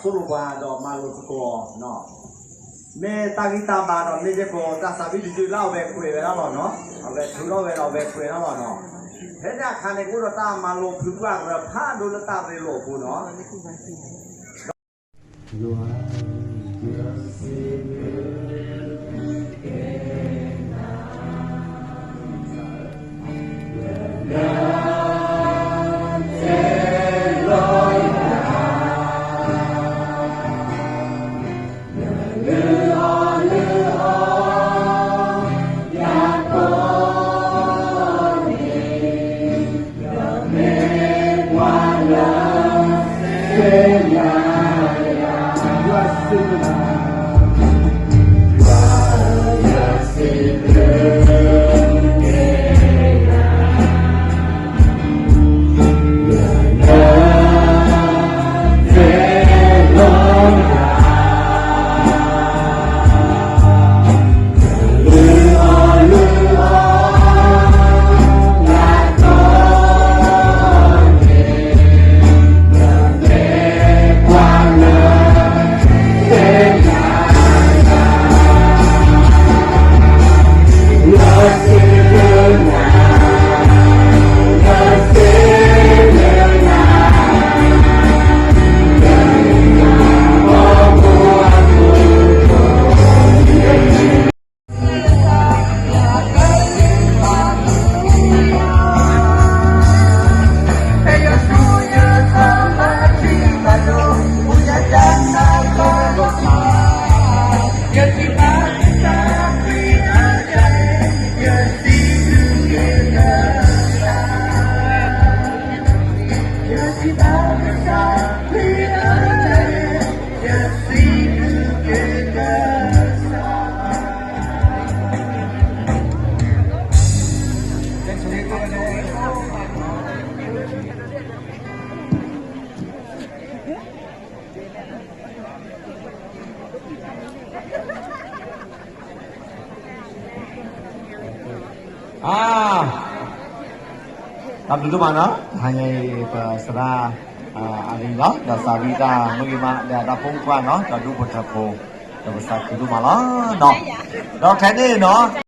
သိၣ်လိပှၤဒီးမၤလိသကိး, မ့ၢ်တၢ်ဂံၢ်တၢ်ဘါဒီးမ့ၢ်ယဲၢ်ကိး တၢ်သးဝံၣ်တဒုလၢအဝဲကွဲးဝဲဒၣ်လီၤနီၤ, အဝဲထုးထီၣ်ဝဲဒီးအဝဲကွဲးဒၣ်လီၤနီၤ, ဖဲန့ၣ်အခါန့ၣ် ကအိၣ်ဒီးတၢ်မၤလိဖုပှၢ်ကရၢဖးဒိၣ်လၢတၢ်ရ့လိာ်အပူၤနီၤ. တၢ်ဘျုးဒိၣ်မးနီၤ, တဟါညါအံၤ ပသရၣ်အရံၤလီၤ ဒီးသးဝံၣ်တၢ်မုၢ်ဂ့ၤမး ဒီးတၢ်ဖိမုၣ်ဖိခွါနီၤ ဒီးဒူဖိထၢဖိ ဒီးပသးခုဒိၣ်မးလီၤနီၤ, ဒီးခဲန့ၣ်နီၤ